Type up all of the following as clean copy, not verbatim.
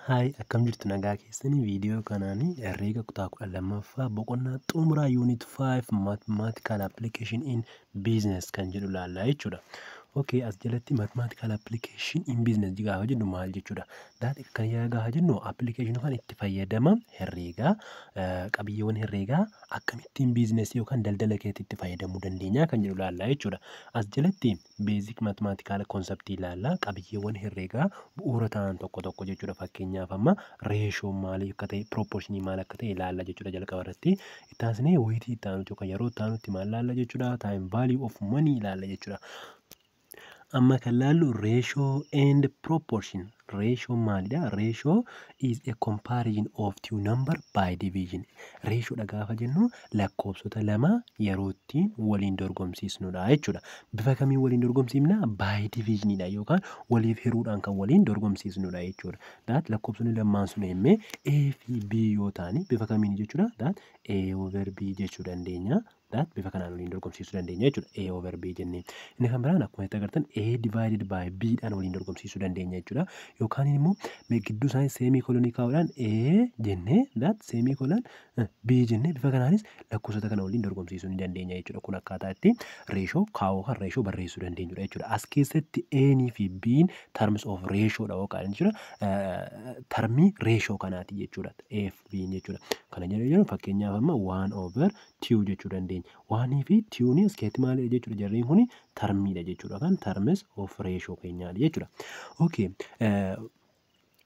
Hi, akkam jirtu? Nagaa keessanii? Viidiyoo kanaan herreega kutaa 12ffaa boqonnaa xumuraa unit 5 mathematical application in business kan jedhu ilaallaa jechuudha. Okay, as jalatti mathematical application in business gaafa jennu maal jechuudha? That kan gaafa jennu application yookaan itti fayyadama herreegaa, qabiyyeewwan herreegaa akkamittiin business yookaan daldala keessatti itti fayyadamuu dandeenya kan jedhu ilaallaa jechuudha. As jalatti basic mathematical concept ilaallaa, qabiyyeewwan herreegaa bu'uura ta'an tokko tokko jechuudha. Fakkeenyaaf, amma ratioon maali akka ta'e, proportionii maal akka ta'e ilaalla jechuudha jalqaba irratti. Itti aansinee wayitii itti aanutti yookaan yeroo itti aanutti maal ilaalla jechuudha? Time value of money ilaalla jechuudha. Amma kan laallu ratio and proportion. Ratio maalidha? Ratio is a comparison of two number by division. Ratio gaafa jennu lakkoofsota lama yeroo ittiin waliin dorgomsiisnudha jechuudha. Bifa kamiin waliin dorgomsiifna? By divisionidha yookaan waliif hiruudhaan kan waliin dorgomsiisnudha jechuudha. That lakkoofsonni lamaan sun emmee A fi B yoo ta'ani, bifa kamiin jechuudha? That A over B jechuu dandeenya. That bifa kanaan waliin dorgomsiisuu dandeenya jechuudha. A over B jennee. Inni kan biraan akkuma itti agartan A divided by B dhaan waliin dorgomsiisuu dandeenya jechuudha. Yookaan immoo gidduu isaanii semicolonii kaa'uudhaan A jennee, that semicolon B jennee, bifa kanaanis lakkoofsota kana waliin dorgomsiisuu ni dandeenya jechuudha. Kun akkaataa itti ratio kaa'uu kan ratio barreessuu dandeenyudha jechuudha. As keessatti A fi B'n terms of ratio dha yookaan jechuudha. Termii ratio kanaati jechuudha. A fi B'n jechuudha. Kana jedhu fakkeenyaaf amma 1 over 2 jechuu dandeenya. Oneii fi twoni as keessatti maalidha jechuudha? Jarreen kuni termiidha jechuudha. Kan terms of ratio keenyaadha jechuudha. Okay.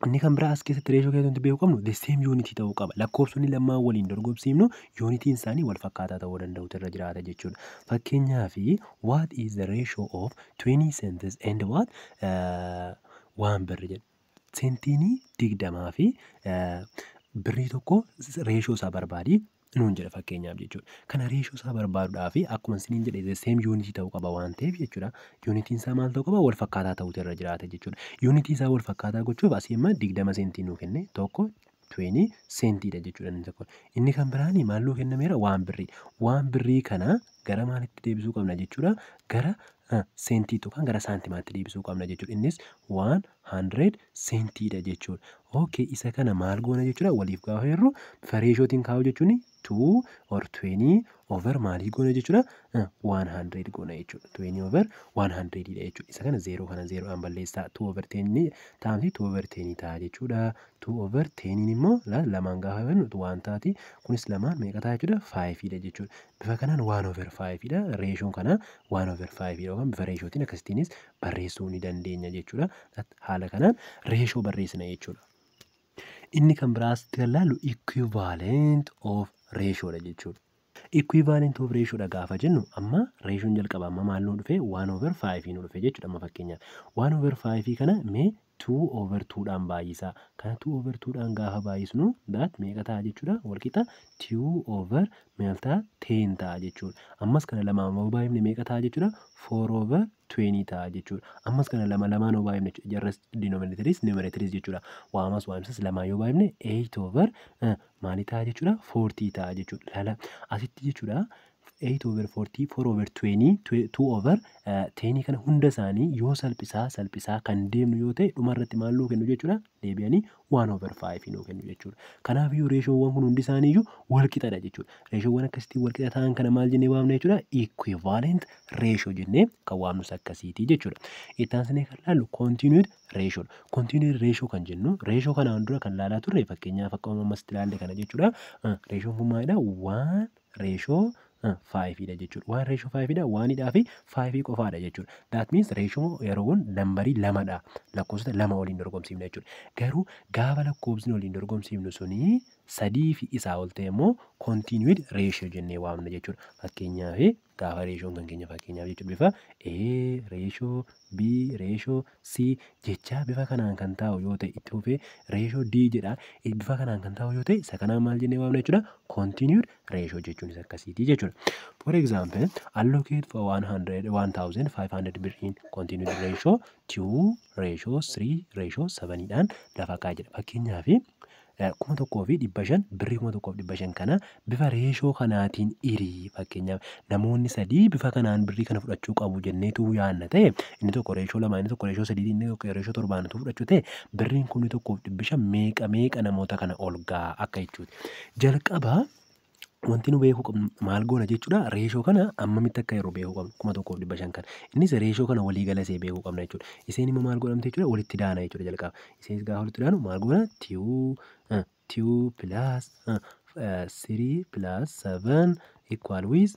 Inni kan biraa as keessatti ratio keessatti beekuu qabnu the same unit ta'uu qaba. Lakkoofsonni lamaan waliin dorgomsiifnu unitiin isaanii wal fakkaataa ta'uu danda'utu irra jiraata jechuudha. Fakkeenyaaf, what is the ratio of 20 cents and what 1 birr jedha. Sentiin 20 fi birrii 1 ratio isaa barbaadi nuun jedha fakkeenyaaf jechuudha. Kana ratio isaa barbaaduudhaaf, akkuma isiniin jedhe, same unitii ta'uu qaba waan ta'eef jechuudha. Unitiin isaa maal ta'uu qaba? Wal fakkaataa ta'uutu irra jiraata jechuudha. Unitii isaa wal fakkaataa gochuuf asii amma 20 sentii nuu kenne, tokko 20 sentiidha jechuudha inni tokko. Inni kan biraanii maal nuu kennameera? 1 birrii. 1 birrii kana gara maalitti deebisuu qabna jechuudha? Gara sentii yookaan gara saantimaatti deebisuu qabna jechuudha. Innis 100 sentiidha jechuudha. Okay, isa kana maal goona jechuudha? Waliif gaafa hirru bifa ratiotiin kaa'u jechuun 2 or 20 over maalii goona jechuudha? 100 goona jechuudha. 20 over 100 dha jechuudha. Isa kana 0 kana 0dhaan balleessaa. 2 over 10 taamti 2 over 10 ta'a jechuudha. 2 over 10 immoo lamaan gaafa jennu waan taati. Kunis lamaan meeqa ta'a jechuudha? 5 dha jechuudha. Bifa kanaan 1 over 5 dha. Ratioon kana 1 over 5 dha yookaan bifa ratiotiin akkasittiinis barreessuu ni dandeenya jechuudha. Haala kanaan ratio barreessina jechuudha. Inni kan biraas kan laallu equivalent of ratio dha jechuudha. Equivalent of ratio dha gaafa jennu, amma ratioon jalqaba amma maal nuu dhufe? 1 over 5 nuu dhufe jechuudha. Amma fakkeenyaaf 1 over 5 kana mee 2 over 2 dhaan baay'isaa. Kana 2 over 2 dhaan gaafa baay'isnu that meeqa ta'a jechuudha? Walqixa 2 over maal ta'a? 10 ta'a jechuudha. Ammas kana lamaan yoo baay'ifne meeqa ta'a jechuudha? 4 over 20 ta'a jechuudha. Ammas kana lama lamaan yoo baay'ifne, jarras denominatoris numeratoris jechuudha. Waamas waamsas lamaan yoo baay'ifne 8 over maalii ta'a jechuudha? 40 ta'a jechuudha. Lala asitti jechuudha. 8 over 40, 4 over 20, 2 over 10 kana hunda isaanii yoo salphisaa salphisaa kan deemnu yoo ta'e, dhuma irratti maal nuu kennu jechuudha? Deebi'anii 1 over 5 nuu kennu jechuudha. Kanaafiyyuu ratiowwan kun hundi isaaniiyyuu wal qixadha jechuudha. Ratiowwan akkasitti wal qixa ta'an kana maal jennee waamna jechuudha? Equivalent ratio jennee kan waamnus akkasiiti jechuudha. Itti aansinee kan laallu continued ratio dha. Continued ratio kan jennu ratio kanaan dura kan laalaa turre, fakkeenyaaf akkuma ammasitti ilaalle kana jechuudha. Ratioon kun maalidha? 1 ratio 5 dha jechuudha. 1 ratio 5 dha, 1dhaa fi 5 qofaadha jechuudha. That means ratio yeroo kun numberii lamadha. Lakkoofsota lama waliin dorgomsiifna jechuudha. Garuu gaafa lakkoofsni waliin dorgomsiifnu suni sadii fi isaa ol ta'e immoo continued ratio jennee waamna jechuudha. Fakkeenyaaf, gaafa ratioon kan keenya fakkeenyaaf jechuudha bifa A ratio B ratio C jechaa bifa kanaan kan taa'u yoo ta'e, itti fufee ratio D jedha, bifa kanaan kan taa'u yoo ta'e, isa kanaan maal jennee waamna jechuudha? Continued ratio jechuunis akkasiiti jechuudha. For example, allocate for 100 1500 birr in continued ratio 2 ratio 3 ratio 7 dhaan lafa kaa'ee jedha. Fakkeenyaaf 1,500, birrii 1,500 kana bifa ratio kanaatiin hirii, fakkeenyaaf namoonni sadii bifa kanaan birrii kana fudhachuu qabu jenneetu yaadna ta'e, inni tokko ratio 2, inni tokko ratio 3, inni tokko ratio 7 fudhachuu ta'e, birriin 1,500 meeqa meeqa namoota kana ol ga'a akka jechuuti. Jalqaba wanti nu beekuu qabnu maal goona jechuudha? Ratio kana ammamitti akka yeroo beekuu qabnu, 1,500 kana. Innis ratio kana walii galasee beekuu qabna jechuudha. Isheen immoo maal godhamte jechuudha? Walitti daana jechuudha jalqaba. Isheenis gaafa walitti daanu maal goona? Two plus three plus seven equal with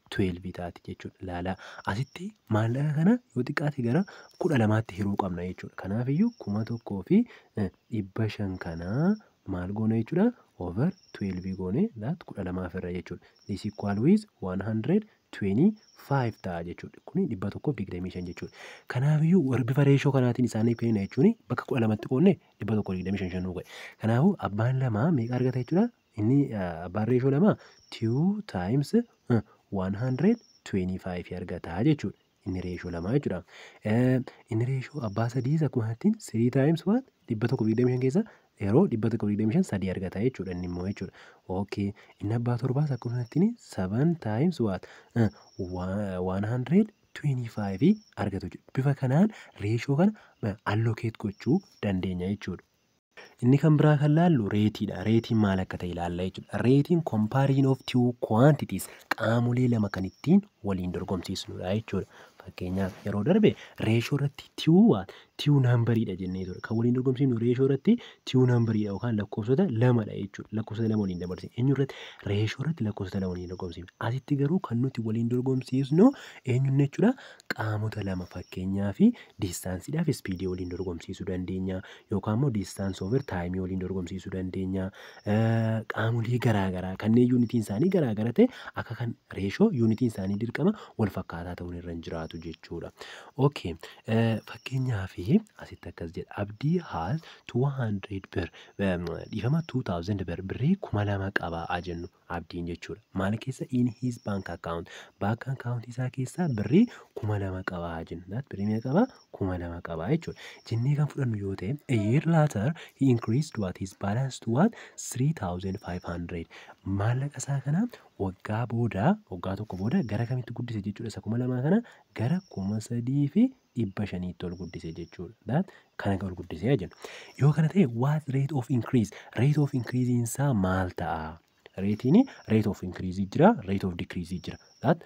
12 taati jechuudha. Ilaalaa, asitti maallaqa kana yoo xiqqaate gara 12tti hiruu qabna jechuudha. Kanaafiyyuu 1,500 kanaa maal goona jechuudha? Over 12 goone, that 12 irra jechuudha. This equal with 125 ta'a jechuudha. Kuni 125 jechuudha. Kanaafiyyuu warri bifa ratio kanaatiin isaaniif kennina jechuun bakka 12tti qoodne 125 shan nuu ga'e. Kanaafuu abbaan lamaa meeqa argata jechuudha? Inni abbaan ratio lamaa two times 125 argata jechuudha. Inni ratio lamaa jechuudha. Inni ratio abbaa sadiis akkuma kanatti three times what? 125 keessa yeroo 125 sadii argata jechuudha inni immoo jechuudha. Okay. Inni abbaa torbaas akkuma kanatti seven times what? 125 argatu jechuudha. Bifa kanaan ratio kana allocate gochuu dandeenya jechuudha. Inni kan biraa kan laallu rateiidha. Rateiin maal akka ta'e ilaalla jechuudha. Rateiin comparison of two quantities, qaamolee lama kan ittiin waliin dorgomsiisnudha jechuudha. Fakkeenyaaf, yeroo darbe ratio irratti two numberiidha jennee ture. Kan waliin dorgomsiifnu ratio irratti two numberiidha yookaan lakkoofsota lamadha jechuudha. Lakkoofsota lama waliin dabarsine. Eenyu irratti? Ratio irratti lakkoofsota lama waliin dorgomsiifna. Asitti garuu kan nuti waliin dorgomsiisnu eenyuun jechuudha? Qaamota lama, fakkeenyaaf distanceiidhaaf speedii waliin dorgomsiisuu dandeenya, yookaan immoo distance over timeii waliin dorgomsiisuu dandeenya. Qaamolee garaagaraa kanneen unitiin isaanii garaagara ta'e, akka kan ratio unitiin isaanii dirqama wal fakkaataa ta'uun irra hin jiraatu jechuudha. Okay, fakkeenyaaf asitti akkas jedha: Abdii has 200 birr, dhiifama, 2000 birr, birrii 2000 qaba jennu Abdiin jechuudha. Maal keessa? In his bank account. Bank account isaa keessaa birrii 2000 qaba jennu. Birrii meeqa qaba? 2000 qaba jechuudha. Jennee kan fudhannu yoo ta'e, a year later he increased what? His balance to what? 3500. Maallaqa isaa kana waggaa booda, waggaa tokko booda gara kamitti guddise jechuudha? Isa 2000 kana gara 3500tti ol guddise jechuudha. Kana ol guddisee jennu. Yoo kana ta'e, what rate of increase? Rate of increase isaa maal ta'a? Rateiin rate of increase jira, rate of decrease jira. That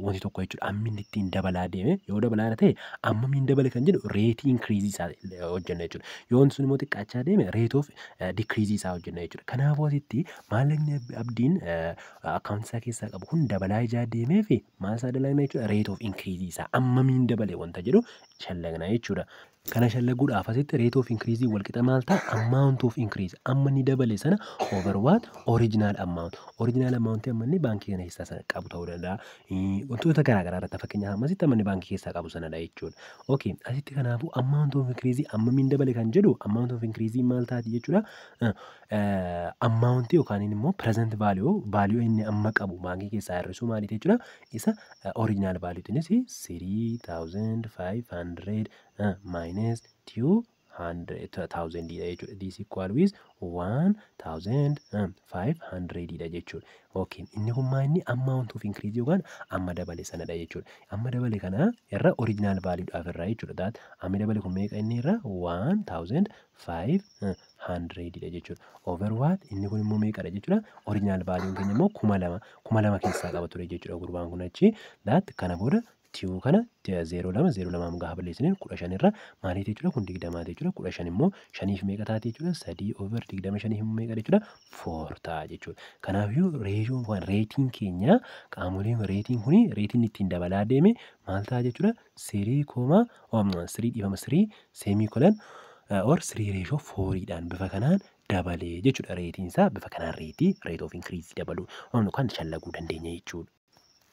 wanti tokko jechuudha, amma inni ittiin dabalaa deeme yoo dabalaa ta'e, ammamiin dabale kan jedhu rateii increase isaa hojjenna jechuudha. Yoo wanti sun immoo xiqqaachaa deeme, rate of decrease isaa hojjenna jechuudha. Kanaafuu asitti maallaqni Abdiin akkaawuntii isaa keessaa qabu kun dabalaa ijaa deemee fi maal isaa dalagna jechuudha? Rate of increase isaa ammamiin dabale wanta jedhu shallagna jechuudha. Kana shallaguudhaaf asitti rate of increase walqixa maal ta'a? Amount of increase, amma inni dabale sana, over what? Original amount. Original amount amma inni baankii kana keessaa sana qabu ta'uu danda'a. Wantoota garaa garaa irratti, fakkeenyaaf ammasitti amma inni baankii keessaa qabu sanadha jechuudha. Okay, asitti kanaafuu amount of increase, ammamiin dabale kan jedhu, amount of increase maal taati jechuudha? Amount yookaan immoo present value, value inni amma qabu baankii keessaa hir'isuu maaliiti jechuudha? Isa original value innis 3500 minus 200,000 dha jechuudha. This equal with 1500 dha jechuudha. Okay, inni kun maa inni amount of increase yookaan amma dabale sanadha jechuudha. Amma dabale kana irra original value dhaaf irraa jechuudha. That amma dabale kun meeqa inni irra? 1500 dha jechuudha. Over what? Inni kun immoo meeqadha jechuudha? Original value keenya immoo 2000, 2000 keessaa qaba ture jechuudha gurbaan kun achi. That kana booda two kana zeeroo lama zeeroo lamaan gaafa balleessine, 15 irra maaliiti jechuudha? Kun 20ti jechuudha. 15 immoo shaniif meeqa taati jechuudha? Sadii over 20 shaniif immoo meeqa jechuudha? Four ta'a jechuudha. Kanaafiyyuu ratioon kun, rateiin keenya, qaamoleen rateiin kuni, rateiin ittiin dabalaa deeme maal ta'a jechuudha? Three comma three, dhiifama, three semicolon or three ratio fouriidhaan bifa kanaan dabalee jechuudha. Rateiin isaa bifa kanaan rateii rate of increase dabaluu kan shallaguu dandeenya jechuudha.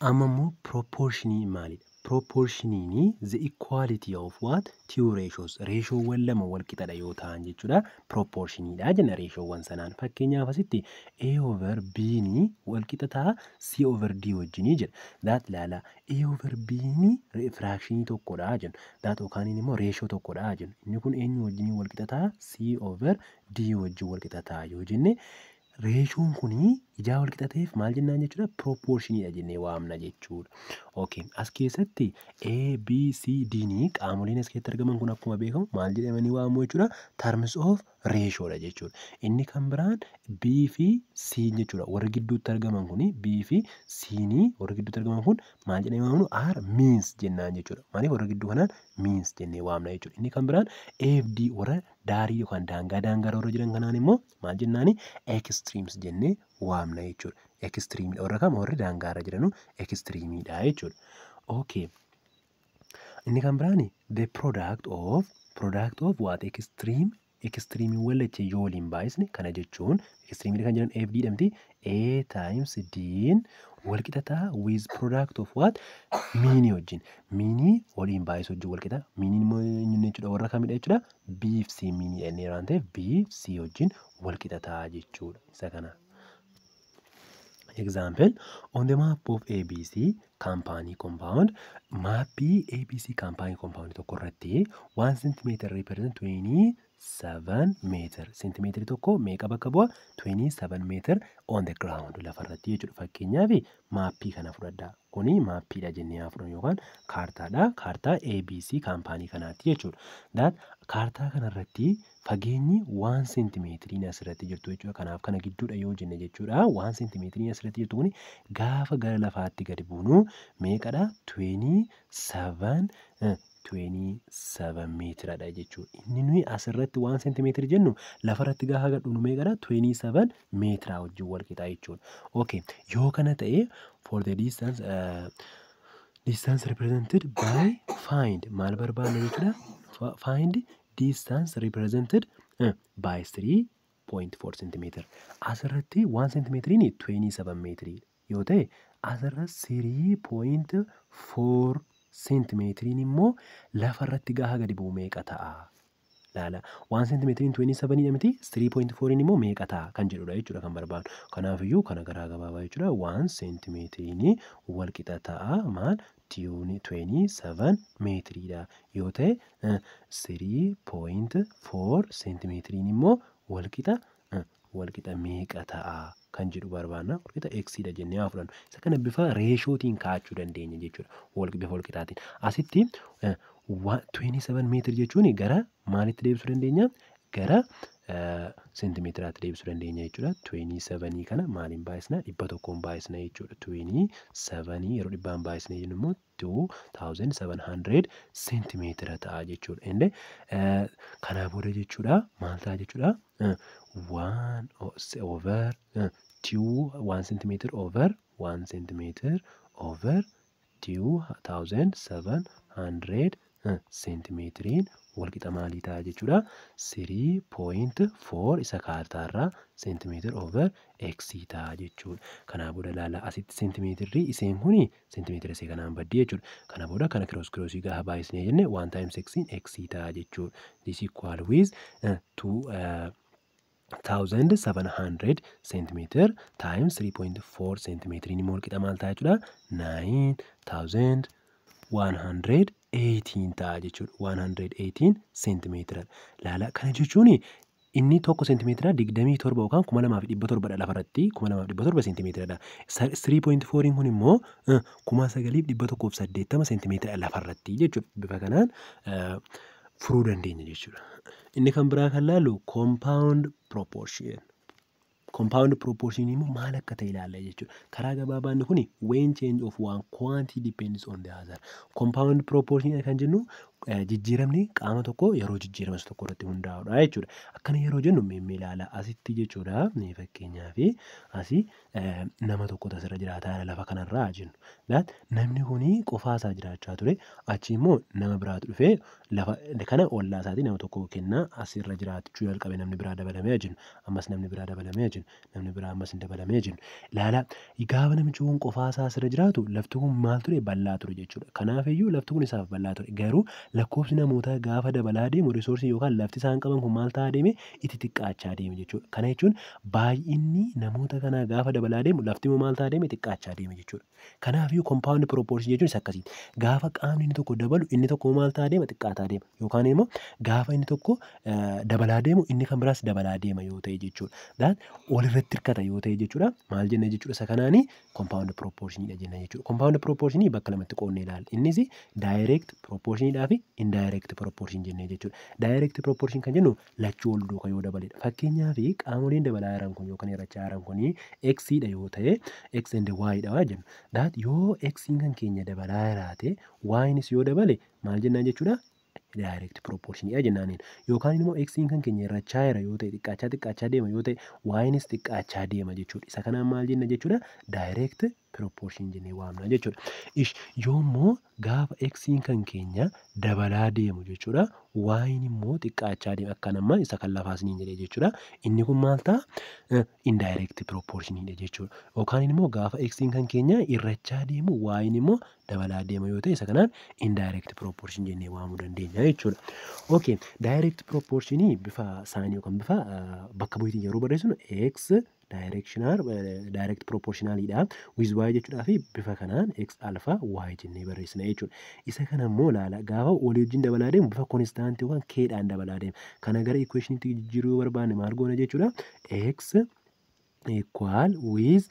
Amma immoo proportionii maalidha? Proportioniin the equality of what? Two ratios. Ratioowwan lama wal qixadha yoo ta'an jechuudha. Proportioniidha jenna ratioowwan sanaan. Fakkeenyaaf, asitti A over B ni wal qixa ta'a C over D wajjinii jedha. That ilaala, A over B ni fractionii tokkodha jennu. That yookaan immoo ratio tokkodha jennu. Inni kun eenyu wajjinii wal qixa ta'a? C over D wajjin wal qixa ta'a yoo jenne, ratioon kunii ijaa wal qixa ta'eef maal jennaan jechuudha? Proportioniidha jennee waamna jechuudha. Okay. As keessatti A, B, C, D ni qaamoleen as keessatti argaman kun akkuma beekamu maal jedhamanii waamamu jechuudha? Terms of ratioodha jechuudha. Inni kan biraan B fi C jechuudha. Warri gidduutti argaman kuni, B fi C ni warri gidduutti argaman kun maal jedhamanii waamamu? Are means jennaan jechuudha. Maaliif warra gidduu kanaan means jennee waamna jechuudha. Inni kan biraan A fi D warra daarii yookaan daangaa daangaa warra jiran kanaan immoo maal jennaani? Extremes jennee waamna jechuudha. Extreme warra kam? Warri daangaarra jiranu extremeidha jechuudha. Okay. Inni kan biraani the product of what? Extreme. Extremeewwan lachee yoo waliin baay'isne, kana jechuun extreme kan jedhan F D dhamti, A times D wal qixa ta'a with product of what? Meanii wajjin, meanii waliin baay'isu wajjin wal qixa. Meaniin immoo eenyuun jechuudha? Warra kamidha jechuudha? B fi C meanii jennee waan ta'eef, B fi C wajjin wal qixa ta'a jechuudha isa kana. Example, on the map of ABC company compound, maappii ABC company compound tokko irratti 1 centimeter represent 27 meter. Centimeter tokko meeqa bakka bu'a? 27 meter on the ground, lafarratti jechuudha. Fakkeenyaaf, maappii kana fudhadhaa. Kuni maappiidha jennee haa fudhannu yookaan kaartaadha. Kaartaa ABC company kanaati jechuudha. That kaartaa kanarratti fageenyi 1 centimeetiriin asirratti jirtu jechuudha. Kanaaf kana gidduudha yoo jenne jechuudha. 1 centimeetiriin asirratti jirtu kuni gaafa gara lafaatti gadi buunu meeqadha? 27 27 meetiradha jechuudha. Inni nuyi asirratti 1 centimeetiri jennu lafarratti gaafa gad dhufnu meeqadha? 27 meetiraa wajjin wal qixa jechuudha. Okay, yoo kana ta'e, for the distance represented by, find maal barbaanna jechuudha? Find distance represented by 3.4 centimeter. Asirratti 1 centimeetiriin 27 meetirii yoo ta'e, asirra 3.4 seentimeetiriin immoo lafarratti gaafa gadi bu'u meeqa ta'a? Laala, 1 seentimeetiriin 27 miti? 3.4 immoo meeqa ta'a kan jedhudha jechuudha kan barbaadu. Kanaafiyyuu kana garaa gabaabaa jechuudha, 1 seentimeetiriin wal qixa ta'a maal? 27 meetiriidha yoo ta'e, 3.4 seentimeetiriin immoo wal qixa meeqa ta'a kan jedhu barbaanna. Walqixa x dha jennee haa fudhannu. Isa kana bifa ratiootiin kaa'achuu dandeenya jechuudha. Bifa walqixaatiin. Asitti 27 meetira jechuun gara maalitti deebisuu dandeenya? Gara seentimeetiraatti deebisuu dandeenya jechuudha. 27 kana maaliin baay'isna? 100n baay'isna jechuudha. 27 yeroo dhibbaan baay'isne jennu immoo 2700 seentimeetira ta'a jechuudha. Inni kanaa booda jechuudha maal ta'a jechuudha? 1 over 2, 1 centimeter over 1 centimeter over 2700 seentimeetiriin walqixa maalii ta'a jechuudha? 3.4 isa kaartaarraa seentimeetir over x ta'a jechuudha. Kanaa booda ilaala, asitti seentimeetirri iseen kuni seentimeetira isee kanaan baddii jechuudha. Kana booda kana cross crossii gaafa baay'isnee jenne, 1 times x x ta'a jechuudha. This equal with 2700 centimeter times 3.4 centimeetiriin immoo walqixa maal ta'a jechuudha? 9118 ta'a jechuudha. 118 centimeetira. Laala, kana jechuun inni tokko seentimeetira 27 yookaan 2700dha, lafarratti 2700 seentimeetiradha. 3.4 kun immoo 9180 seentimeetira lafarratti jechuudha. Bifa kanaan furuu dandeenya jechuudha. Inni kan biraa kan laallu compound proportion. Compound proportion immoo maal akka ta'e ilaalla jechuudha. Karaa gabaabaan kun when change of one quantity depends on the other. Compound proportion kan jennu Jijjiiramni qaama tokkoo yeroo jijjiirama isa tokko irratti hundaa'udha jechuudha. Akkana yeroo jennu mee ilaala asitti jechuudha. Fakkeenyaaf asii nama tokkotu asirra jiraataa jira lafa kanarraa jennu. Namni kuni qofaasaa jiraachaa ture. Achi immoo nama biraatu dhufee lafa kana ollaa isaatii nama tokko kennaa asirra jiraachuu jalqabe, namni biraa dabalamee jennu. Ammas namni biraa dabalamee jennu. Namni biraa ammas hin dabalamee jennu. Ilaala, gaafa namichi kun qofaasaa asirra jiraatu lafti kun maal ture? Bal'aa ture jechuudha. Kanaafiyyuu lafti kun isaaf bal'aa ture. Garuu lakkoofsi namootaa gaafa dabalaa deemu resource yookaan lafti isaan qaban kun maal ta'aa deeme? Itti xiqqaachaa deeme jechuudha. Kana jechuun baay'inni namoota kanaa gaafa dabalaa deemu lafti immoo maal ta'aa deeme? Xiqqaachaa deeme jechuudha. Kanaafiyyuu compound proportion jechuun isa akkasiiti. Gaafa qaamni inni tokko dabalu inni tokko maal ta'aa deema? Xiqqaataa deema. Yookaan immoo gaafa inni tokko dabalaa deemu inni kan biraas dabalaa deema yoo ta'e jechuudha. Walirratti hirkata yoo ta'e jechuudha. Maal jenna jechuudha? Isa kanaani compound proportionidha jenna jechuudha. Compound proportionii bakka lamatti qoodnee ilaalla. Innis direct proportionidhaa fi indirect proportion jennee jechuudha. Direct proportion kan jennu lachuu wal duukaa yoo dabaledha. Fakkeenyaaf qaamoleen dabalaa jiran kun yookaan hir'achaa jiran kun x dha yoo ta'e, x and y dha jennu. That yoo x kan keenya dabalaa jiraate, y yoo dabale maal jennaan jechuudha? Direct proportionidha jennaaniin. Yookaan immoo x kan keenya hir'achaa jira yoo ta'e, xiqqaachaa xiqqaachaa deema yoo ta'e, ynis xiqqaachaa deema jechuudha. Isa kanaan maal jenna jechuudha? Direct proportion jennee waamna jechuudha. Ish yoommoo gaafa x kan keenya dabalaa deemu jechuudha, y immoo xiqqaachaa deema, akka nama isa kan lafaas niin jedhee jechuudha. Inni kun maal ta'a? Indirect proportionidha jechuudha. Yookaan immoo gaafa x kan keenya hir'achaa deemu y immoo dabalaa deema yoo ta'e, isa kanaan indirect proportion jennee waamuu dandeenya jechuudha. Okay, direct proportionii bifa saanii yookaan bifa bakka bu'iitiin yeroo barreessinu x directional direct proportionalidha with y jechuudhaa fi bifa kanaan x alpha y jennee barreessina jechuudha. Isa kana immoo ilaala, gaafa walii wajjin dabalaa deemu bifa constant yookaan k dhaan dabalaa deema. Kana gara equationitti jijjiiruu yoo barbaanne maal goona jechuudha? X equal with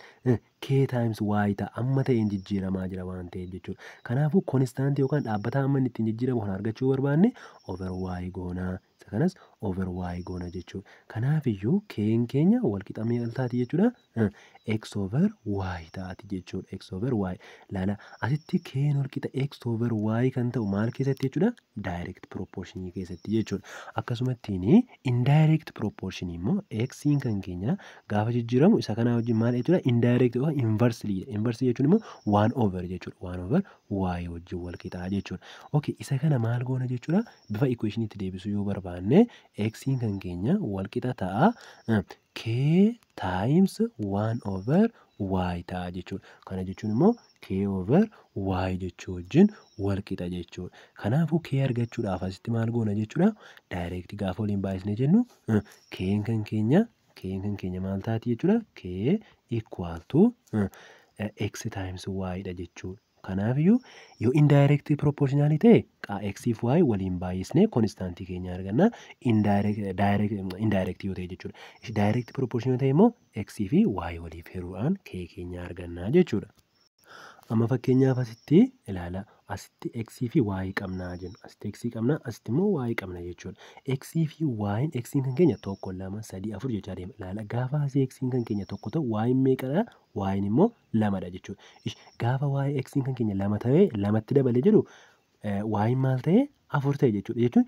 k times y ta'a, amma ta'een jijjiiramaa jira waan ta'eef jechuudha. Kanaafuu constant yookaan dhaabbata amma inni ittiin jijjiiramu kana argachuu barbaanne over y goona. Isa kanas over y goona jechuudha. Kanaafiyyuu k'n keenya wal qixa maal taati jechuudha? X over y taati jechuudha. X over y. Laala, asitti k'n wal qixa x over y kan ta'u maal keessatti jechuudha? Direct proportionii keessatti jechuudha. Akkasumattiin indirect proportion immoo x kan keenya gaafa jijjiiramu isa kanaa wajjin maal jechuudha? Indirect yookaan inversely. Inversely jechuun immoo one over jechuudha. One over y wajjin wal qixaa jechuudha. Okay, isa kana maal goona jechuudha? Bifa equationitti deebisuu yoo barbaanne x kan keenya wal qixa ta'a k times 1 over y ta'a jechuudha. Kana jechuun immoo k over y jechuu wajjin wal qixa jechuudha. Kanaafuu k argachuudhaaf asitti maal goona jechuudha? Direct gaafa waliin baay'isnee jennu k'n kan keenya maal taati jechuudha? K equal to x times y dha jechuudha. Kanaafiyyuu yoo indirect proportionalii ta'e x fi y waliin baay'isnee constantii keenya arganna, indirect yoo ta'e jechuudha. Direct proportion yoo ta'e immoo x fi y waliif hiruudhaan k keenya arganna jechuudha. Amma fakkeenyaaf asitti ilaala, asitti x fi y qabnaa jennu, asitti x qabna, asitti immoo y qabna jechuudha. X fi y, x kan keenya tokko, lama, sadii, afur jechaa deema. Ilaala, gaafa asii x kan keenya tokko ta'u y meeqadha? Y immoo lamadha jechuudha. Gaafa y x kan keenya lama ta'e, lamatti dabalee jedhu, y maal ta'e? Afur ta'e jechuudha. Jechuun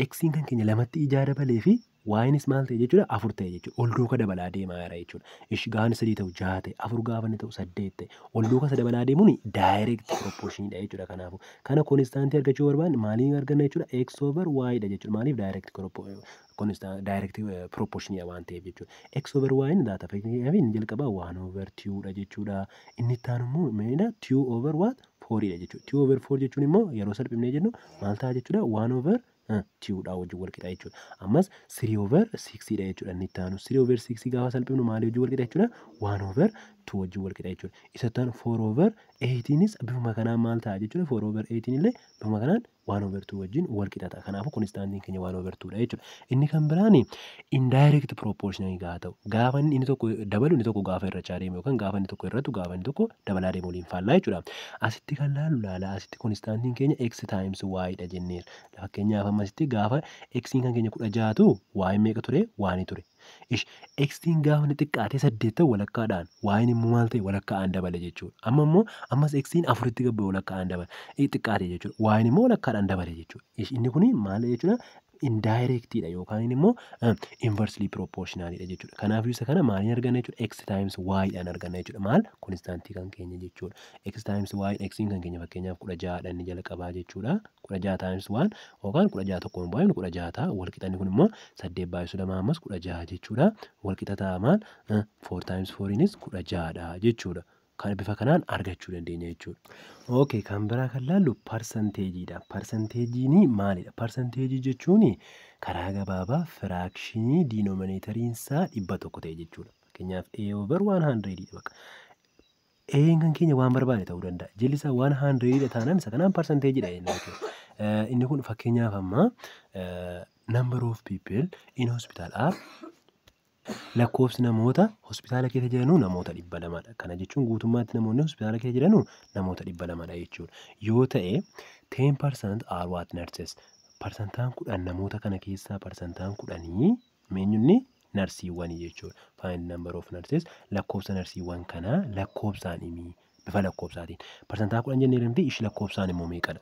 x kan keenya lamatti ijaa dabalee fi ynis maal ta'e jechuudha? Afur ta'e jechuudha. Ol duuka dabalaa deemaa jira jechuudha. Ishi gaafa sadii ta'u jaha ta'e, afur gaafa inni ta'u saddeet ta'e, ol duuka isa dabalaa deemuun direct proportionidha jechuudha. Kanaafuu kana constantii argachuu barbaanne maaliin arganna jechuudha? X over y dha jechuudha. Maaliif? Direct proportionidha waan ta'eef jechuudha. X over y inni daata fakkeenyaaf inni jalqabaa one over two dha jechuudha. Inni itti aanu immoo maalidha? Two over what? Four dha jechuudha. Two over four jechuun immoo yeroo salphifnee jennu maal ta'a jechuudha? One over two dha wajjin wal qixa jechuudha. Ammas three over six dha jechuudha inni itti aanu. Three over six gaafa salphifnu maalii wajjin wal qixa jechuudha? One over two wajjin wal qixa jechuudha. Isa itti aanu four over eightiinis bifuma kanaan maal ta'a jechuudha? Four over eightiin illee bifuma kanaan one over two wajjin wal qixa ta'a. Kanaafuu constantiin keenya one over two dha jechuudha. Inni kan biraan indirect proportional gaafa ta'u, gaafa inni tokko dabalu inni tokko gaafa hir'achaa deemu yookaan gaafa inni tokko hir'atu gaafa inni tokko dabalaa deemu waliin faallaa jechuudha. Asitti kan laallu, laala, asitti constantiin keenya x times y dha jenneerra. Fakkeenyaaf amma asitti gaafa x kan keenya 16 ta'u y meeqa ture? One ture. Ish, x'n gaafa inni xiqqaatee 8 ta'u walakkaadhaan y'n immoo maal ta'e? Walakkaadhaan dabale jechuudha. Amma immoo ammas x'n 4tti gad bu'e, walakkaadhaan dabale xiqqaate jechuudha. Y'n immoo walakkaadhaan dabale jechuudha. Ish, inni kuni maal jechuudha? Indirectidha yookaan immoo inversely proportionalidha jechuudha. Kanaafuu isa kana maaliin arganna jechuudha? X times y dhaan arganna jechuudha. Maal? Constantii kan keenya jechuudha. X times y, x kan keenya fakkeenyaaf 16dha inni jalqabaa jechuudha. 16 times 1 yookaan 16 tokkoon baay'inu 16 ta'a. Walqixanni kun immoo 8 baay'isu 2 ammas 16 jechuudha. Walqixa ta'a maal? 4 times 4nis 16dha jechuudha. Kan bifa kanaan argachuu dandeenya jechuudha. Okay, kan biraa kan laallu parsanteejiidha. Parsanteejiin maalidha? Parsanteejii jechuun karaa gabaabaa fractionii denominatoriin isaa 100 ta'e jechuudha. Fakkeenyaaf A over 100 dha bakka. A'n kan keenya waan barbaade ta'uu danda'a. Jalli isaa 100 dha taanaan isa kanaan parsanteejiidha jenna jechuudha. Inni kun fakkeenyaaf amma number of people in hospital are, lakkoofsi namoota hospitaala keessa jiranuu namoota 200dha. Kana jechuun guutummaatti namoonni hospitaala keessa jiranuu namoota 200dha jechuudha. Yoo ta'e, 10% are what? Nurses. Parsantaan 10 namoota kana keessaa, parsantaan 10 eenyunni? Narsiiwwanii jechuudha. Find number of nurses, lakkoofsa narsiiwwan kanaa lakkoofsaan himi, bifa lakkoofsaatiin. Parsantaa 10 jennee miti? Ishi, lakkoofsaan immoo meeqadha?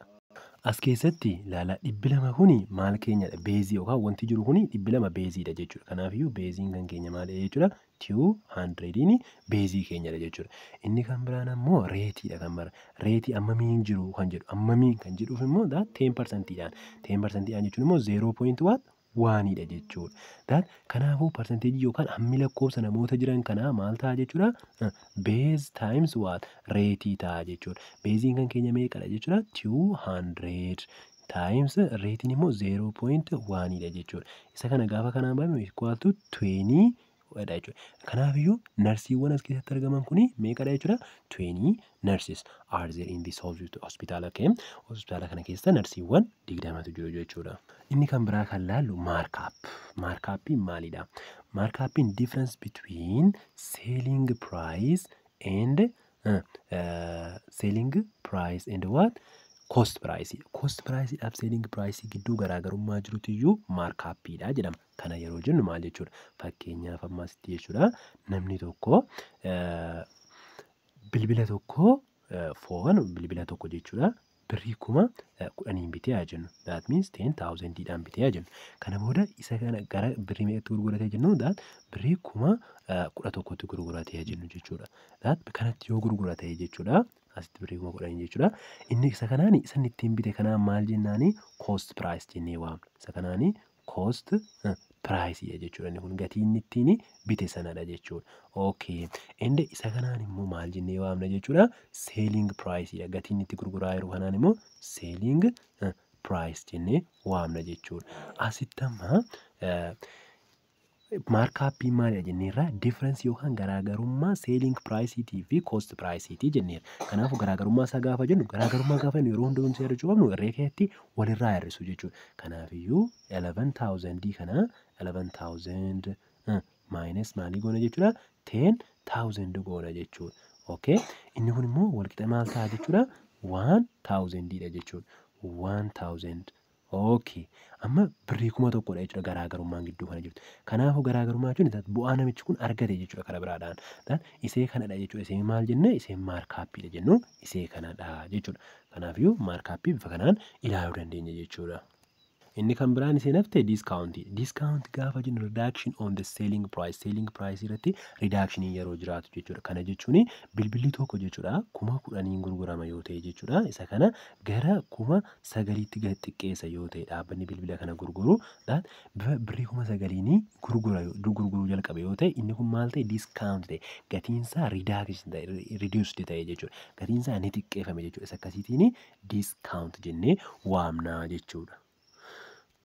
As keessatti ilaalaa, 200 kuni maal keenyadha? Baseii yookaan wanti jiru kuni 200 baseiidha jechuudha. Kanaafiyyuu baseiin kan keenya maal jechuudha? 200iin baseii keenyadha jechuudha. Inni kan biraan ammoo rateiidha kan bara. Rateii ammamiin jiru kan jedhu, ammamiin kan jedhuuf immoo 10%iidhaan. 10%iidhaan jechuun immoo zero point what? Oneiidha jechuudha. That kanaafuu parsanteejii yookaan hammi lakkoofsa namoota jiran kanaa maal ta'a jechuudha? Base times what? Rateii ta'a jechuudha. Baseiin kan keenya meeqadha jechuudha? 200 times rateiin immoo 0.1dha jechuudha. Isa kana gaafa kanaan baafnu equal to 20 dha jechuudha. Kanaafiyyuu narsiiwwan as keessatti argaman kuni meeqadha jechuudha? 20 nurses are there in this hospital. Okay. Hospitaala kana keessa narsiiwwan 20tu jiru jechuudha. Inni kan biraa kan laallu markup. Markupiin maalidha? Markupiin difference between selling price and selling price and what? Cost price. Cost price dhaaf selling price gidduu garaagarummaa jirutu iyyuu markupiidha jedhama. Kana yeroo jennu maal jechuudha? Fakkeenyaaf ammasitti jechuudha, namni tokko bilbila tokko, phone bilbila tokko jechuudha, birrii 10,000 bitee haa jennu. That means 10,000dhaan bitee haa jennu. Kana booda isa kana gara birrii meeqatti gurguratee jennu? That birrii 11,000tti gurguratee haa jennu jechuudha. That kanatti yoo gurgurate jechuudha. Asitti birrii 10,000 jechuudha. Inni isa kanaan, isa inni ittiin bite kanaan maal jennaani? Cost price jennee waamna. Isa kanaani cost price jechuudha. Inni kun gatii inni ittiin bite sanadha jechuudha. Okay. Inni isa kanaan immoo maal jennee waamna jechuudha? Selling price dha. Gatii inni itti gurguraa jiru kanaan immoo selling price jennee waamna jechuudha. Asitti amma markupiin maalidha jenneerra? Difference yookaan garaagarummaa selling priceiitii fi cost priceiitii jenneerra. Kanaafuu garaagarummaa isaa gaafa jennu, garaagarummaa gaafa jennu yeroo hundaa wanti yaadachuu qabnu herree keessatti walirraa hir'isu jechuudha. Kanaafiyyuu 11,000 kana 11,000 minus maalii goona jechuudha? 10,000 goona jechuudha. Okay. Inni kun immoo walqixa maal ta'a jechuudha? 1,000dha jechuudha. 1,000. Okay. Amma birrii 1,000dha jechuudha garaagarummaan gidduu kana jirtu. Kanaafuu garaagarummaa jechuun bu'aa namichi kun argate jechuudha karaa biraadhaan. Isee kanadha jechuudha. Isee maal jenne? Isee markupiidha jennu, isee kanadha jechuudha. Kanaafiyyuu markupii bifa kanaan ilaaluu dandeenya jechuudha. Inni kan biraan isheen hafte discountii. Discountii gaafa jennu reduction on the selling price. Selling price irratti reductionii yeroo jiraatu jechuudha. Kana jechuun bilbilli tokko jechuudha 10,000n gurgurama yoo ta'e jechuudha. Isa kana gara 9,000tti gad xiqqeessa yoo ta'e, dhaabbanni bilbila kana gurguru birrii 9,000n gurguruu jalqabe yoo ta'e, inni kun maal ta'e? Discount ta'e. Gatiinsaa reduced ta'e jechuudha. Gatiinsaa ni xiqqeeffame jechuudha. Isa akkasiitiin discount jennee waamna jechuudha.